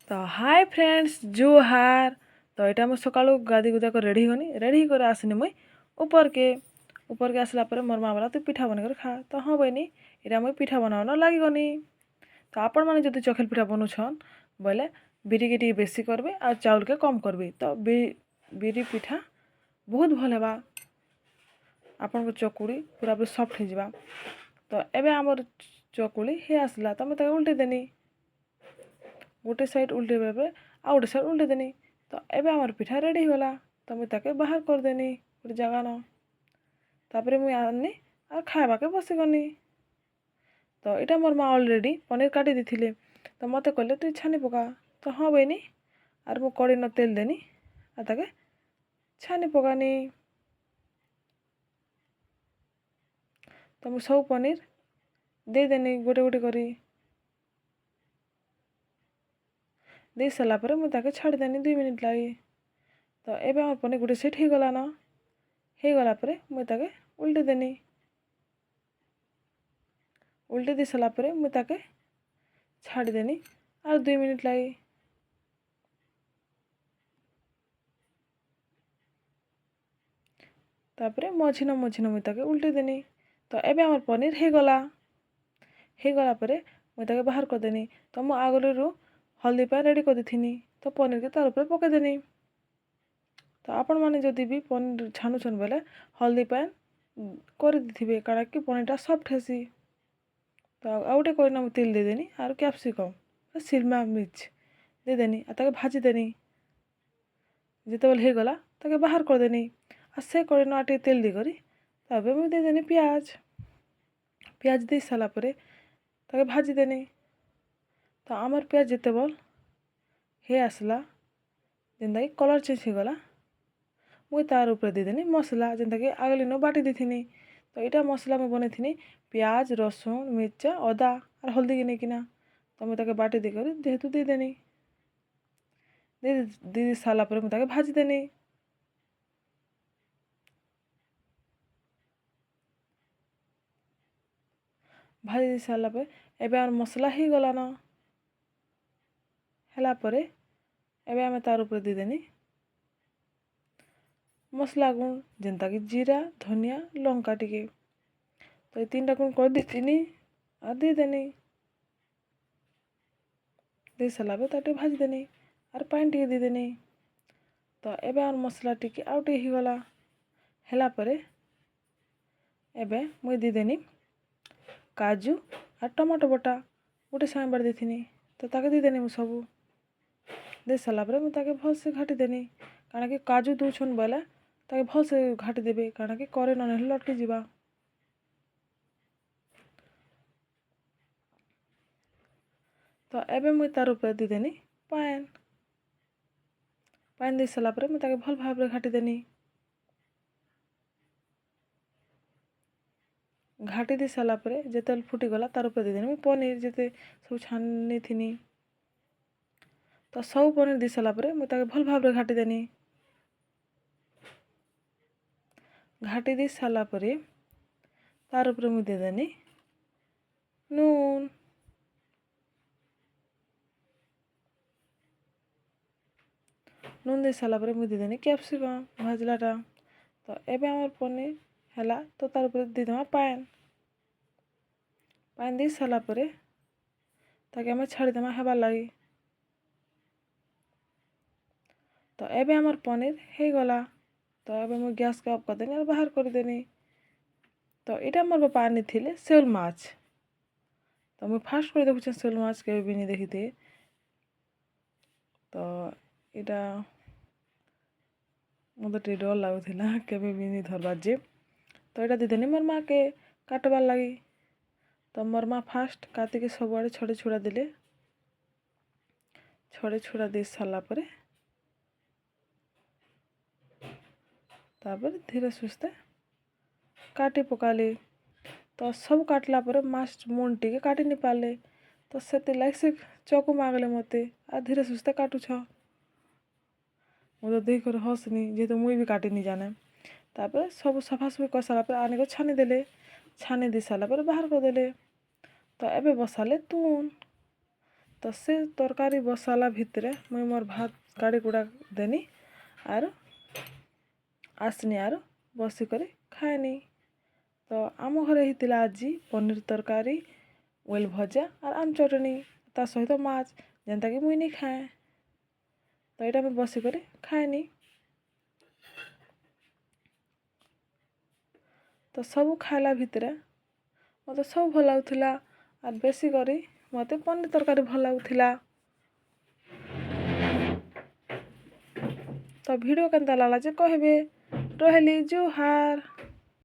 ତ ହାଏ ଫ୍ରେଣ୍ଡସ୍, ଜୁହାର। ତ ଏଇଟା ମୁଁ ସକାଳୁ ଗାଧି ଗୁଧା କରି ରେଡ଼ି ହେଇଗନି। ରେଡ଼ି ହେଇକରି ଆସିନି ମୁଇଁ ଉପରକେ। ଉପରକେ ଆସିଲା ପରେ ମୋର୍ ମା ବୋଲା, ତୁ ପିଠା ବନେଇକରି ଖା। ତ ହଁ ବଇନି, ଏଇଟା ମୁଇଁ ପିଠା ବନାବନ ଲାଗିଗନି। ତ ଆପଣମାନେ ଯଦି ଚଖେଲ ପିଠା ବନଉଛନ୍ ବୋଇଲେ ବିରିକେ ଟିକେ ବେଶୀ କରିବେ ଆଉ ଚାଉଲକେ କମ୍ କରିବେ, ତ ବିରି ପିଠା ବହୁତ ଭଲ ହେବା। ଆପଣଙ୍କ ଚକୁଳି ପୁରାପୁରି ସଫ୍ଟ ହେଇଯିବା। ତ ଏବେ ଆମର ଚକୁଳି ହେଇ ଆସିଲା, ତ ମୁଇଁ ତାକେ ଉଲ୍ଟେଇ ଦେନି। ଗୋଟେ ସାଇଡ଼୍ ଉଲ୍ଟେଇବା ପରେ ଆଉ ଗୋଟେ ସାଇଡ଼୍ ଉଲ୍ଟେଇ ଦେନି। ତ ଏବେ ଆମର ପିଠା ରେଡ଼ି ହେଇଗଲା। ତ ମୁଇଁ ତାକେ ବାହାର କରିଦେନି ଗୋଟେ ଜାଗାନ। ତାପରେ ମୁଇଁ ଆନି ଆଉ ଖାଇବାକେ ବସିଗନି। ତ ଏଇଟା ମୋର୍ ମା ଅଲରେଡ଼ି ପନିର କାଟି ଦେଇଥିଲେ, ତ ମୋତେ କହିଲେ, ତୁଇ ଛାନି ପକା। ତ ହଁ ବଇନି, ଆର୍ ମୁଁ କଡ଼େଇନ ତେଲ ଦେନି ଆଉ ତାକେ ଛାନି ପକାନି। ତ ମୁଁ ସବୁ ପନିର ଦେଇଦେନି ଗୋଟେ ଗୋଟେ କରି। ଦେଇ ସାରିଲା ପରେ ମୁଁ ତାକେ ଛାଡ଼ିଦେନି 2 ମିନିଟ୍ ଲାଗି। ତ ଏବେ ଆମର ପନିର ଗୋଟେ ସାଇଡ଼୍ ହେଇଗଲାନ। ହେଇଗଲା ପରେ ମୁଇଁ ତାକେ ଉଲ୍ଟେଇ ଦେନି। ଉଲ୍ଟେଇ ଦେଇ ସାରିଲା ପରେ ମୁଇଁ ତାକେ ଛାଡ଼ିଦେନି ଆଉ 2 ମିନିଟ୍ ଲାଗି। ତାପରେ ମଝିନ ମଝିନ ମୁଇଁ ତାକେ ଉଲ୍ଟେଇ ଦେନି। ତ ଏବେ ଆମର ପନିର ହେଇଗଲା। ହେଇଗଲା ପରେ ମୁଇଁ ତାକେ ବାହାର କରିଦେନି। ତ ମୁଁ ଆଗରୁ ହଳଦୀ ପାଣି ରେଡ଼ି କରିଦେଇଥିନି, ତ ପନିରକେ ତାର ଉପରେ ପକେଇଦେନି। ତ ଆପଣମାନେ ଯଦି ବି ପନିର ଛାନୁଛନ୍ ବୋଇଲେ ହଳଦୀ ପାଏନ୍ କରିଦେଇଥିବେ, କାଣା କି ପନିରଟା ସଫ୍ଟ ହେସି। ତ ଆଉ ଗୋଟେ କଡ଼େଇନ ମୁଁ ତେଲ ଦେଇଦେନି ଆରୁ କ୍ୟାପ୍ସିକମ୍, ସିମଲା ମିର୍ଚ ଦେଇଦେନି ଆଉ ତାକେ ଭାଜିଦେନି। ଯେତେବେଲେ ହେଇଗଲା, ତାକେ ବାହାର କରିଦେନି। ଆଉ ସେ କଡ଼େଇନ ଆଉ ଟିକେ ତେଲ ଦେଇକରି ତାପରେ ମୁଇଁ ଦେଇଦେନି ପିଆଜ। ପିଆଜ ଦେଇ ସାରିଲା ପରେ ତାକେ ଭାଜିଦେନି। ତ ଆମର୍ ପିଆଜ ଯେତେବେଲ୍ ହେଇ ଆସିଲା, ଯେନ୍ତାକି କଲର୍ ଚେଞ୍ଜ ହେଇଗଲା, ମୁଇଁ ତାର୍ ଉପରେ ଦେଇଦେନି ମସଲା, ଯେନ୍ତାକି ଆଗଲିନ ବାଟି ଦେଇଥିନି। ତ ଏଇଟା ମସଲା ମୁଇଁ ବନେଇଥିନି ପିଆଜ, ରସୁଣ, ମିର୍ଚା, ଅଦା ଆର୍ ହଳଦୀକେ ନେଇକିନା। ତ ମୁଇଁ ତାକେ ବାଟି ଦେଇକରି ଯେହେତୁ ଦେଇଦେନି, ଦେଇ ଦେଇ ସାରିଲା ପରେ ମୁଇଁ ତାକେ ଭାଜିଦେନି। ଭାଜି ଦେଇ ସାରିଲା ପରେ ଏବେ ଆମର ମସଲା ହେଇଗଲାନ। ହେଲା ପରେ ଏବେ ଆମେ ତାର ଉପରେ ଦେଇଦେନି ମସଲା ଗୁଣ୍ଡ, ଯେନ୍ତାକି ଜିରା, ଧନିଆ, ଲଙ୍କା ଟିକେ। ତ ଏଇ ତିନିଟା ଗୁଣ୍ଡ କରିଦେଇଥିନି ଆଉ ଦେଇଦେନି। ଦେଇ ସାରିଲା ପରେ ତାକୁ ଟିକେ ଭାଜିଦେନି ଆର୍ ପାଣି ଟିକେ ଦେଇଦେନି। ତ ଏବେ ଆମର ମସଲା ଟିକେ ଆଉ ଟିକେ ହେଇଗଲା। ହେଲା ପରେ ଏବେ ମୁଇଁ ଦେଇଦେନି କାଜୁ ଆର୍ ଟମାଟୋ ବଟା, ଗୋଟେ ସାଙ୍ଗେ ବାଟି ଦେଇଥିନି, ତ ତାକେ ଦେଇଦେନି। ମୁଁ ସବୁ ଦେଇ ସାରିଲା ପରେ ମୁଁ ତାକେ ଭଲସେ ଘାଟିଦେନି, କାଣାକି କାଜୁ ଦଉଛନ୍ ବୋଇଲେ ତାକେ ଭଲସେ ଘାଟି ଦେବେ, କାଣାକି କରେଇ ନ ନେଲେ ଲଟକି ଯିବା। ତ ଏବେ ମୁଇଁ ତାର ଉପରେ ଦେଇଦେନି ପାଏନ୍। ପାଏନ୍ ଦେଇ ସାରିଲା ପରେ ମୁଇଁ ତାକେ ଭଲ ଭାବରେ ଘାଟିଦେନି। ଘାଟି ଦେଇ ସାରିଲା ପରେ ଯେତେବେଲେ ଫୁଟିଗଲା, ତାର ଉପରେ ଦେଇଦେନି ମୁଇଁ ପନିର ଯେତେ ସବୁ ଛାନିଥିନି। ତ ସବୁ ପନିର ଦେଇ ସାରିଲା ପରେ ମୁଇଁ ତାକେ ଭଲ ଭାବରେ ଘାଟିଦେନି। ଘାଟି ଦେଇ ସାରିଲା ପରେ ତାର ଉପରେ ମୁଇଁ ଦେଇଦେନି ନୁନ୍। ନୁନ୍ ଦେଇ ସାରିଲା ପରେ ମୁଇଁ ଦେଇଦେନି କ୍ୟାପ୍ସିକମ୍ ଭାଜଲାଟା। ତ ଏବେ ଆମର ପନିର ହେଲା, ତ ତାର ଉପରେ ଦେଇଦେମା ପାଏନ୍। ପାଏନ୍ ଦେଇ ସାରିଲା ପରେ ତାକେ ଆମେ ଛାଡ଼ିଦେମା ହେବାର୍ ଲାଗି। ତ ଏବେ ଆମର ପନିର ହେଇଗଲା। ତ ଏବେ ମୁଁ ଗ୍ୟାସ୍କେ ଅଫ୍ କରିଦେନି ଆଉ ବାହାର କରିଦେନି। ତ ଏଇଟା ମୋର୍ ବାପା ଆନିଥିଲେ ଶେଉଲ ମାଛ। ତ ମୁଇଁ ଫାର୍ଷ୍ଟ କରି ଦେଖୁଛେଁ ଶେଉଲ ମାଛ, କେବେ ବି ନି ଦେଖିଥି। ତ ଏଇଟା ମତେ ଟିକେ ଡର୍ ଲାଗୁଥିଲା, କେବେ ବି ନି ଧରବାର୍ ଯେ। ତ ଏଇଟା ଦେଇଦେନି ମୋର୍ ମା'କେ କାଟବାର୍ ଲାଗି। ତ ମୋର୍ ମା ଫାର୍ଷ୍ଟ କାଟିକି ସବୁଆଡ଼େ ଛଡ଼େଇ ଛୁଡ଼ା ଦେଲେ। ଛଡ଼େଇ ଛୁଡ଼ା ଦେଇ ସାରିଲା ପରେ ତାପରେ ଧୀରେ ସୁସ୍ଥେ କାଟି ପକାଲି। ତ ସବୁ କାଟିଲା ପରେ ମାଛ ମୁଣ୍ଡ ଟିକେ କାଟି ନି ପାରିଲେ। ତ ସେଥିର୍ଲାଗି ସେ ଚକୁ ମାଗଲେ ମୋତେ, ଆଉ ଧୀରେ ସୁସ୍ଥେ କାଟୁଛ। ମୁଁ ତ ଦେଖିକରି ହସ୍ନି, ଯେହେତୁ ମୁଇଁ ବି କାଟି ନି ଜାନେ। ତାପରେ ସବୁ ସଫାସୁଫି କରିସାରିଲା ପରେ ଆନିକରି ଛାନିଦେଲେ। ଛାନି ଦେଇ ସାରିଲା ପରେ ବାହାର କରିଦେଲେ। ତ ଏବେ ବସାଲେ ତୁନ୍। ତ ସେ ତରକାରୀ ବସାଲା ଭିତରେ ମୁଇଁ ମୋର୍ ଭାତ କାଢ଼ି କୁଡ଼ା ଦେନି ଆରୁ ଆସ୍ନି ଆରୁ ବସିକରି ଖାଏନି। ତ ଆମ ଘରେ ହେଇଥିଲା ଆଜି ପନିର୍ ତରକାରୀ, ଓଏଲ୍ ଭଜା ଆର୍ ଆମ୍ ଚଟଣି, ତା ସହିତ ମାଛ୍, ଯେନ୍ତାକି ମୁଇଁ ନି ଖାଏ। ତ ଏଇଟା ମୁଇଁ ବସିକରି ଖାଏନି। ତ ସବୁ ଖାଇଲା ଭିତରେ ମୋତେ ସବୁ ଭଲ୍ ଲାଗୁଥିଲା, ଆର୍ ବେଶୀ କରି ମୋତେ ପନିର୍ ତରକାରୀ ଭଲ୍ ଲାଗୁଥିଲା। ତ ଭିଡ଼ିଓ କେନ୍ତା ଲାଗଲା ଯେ କହିବେ। ରହିଲି, ଜୁହାର୍।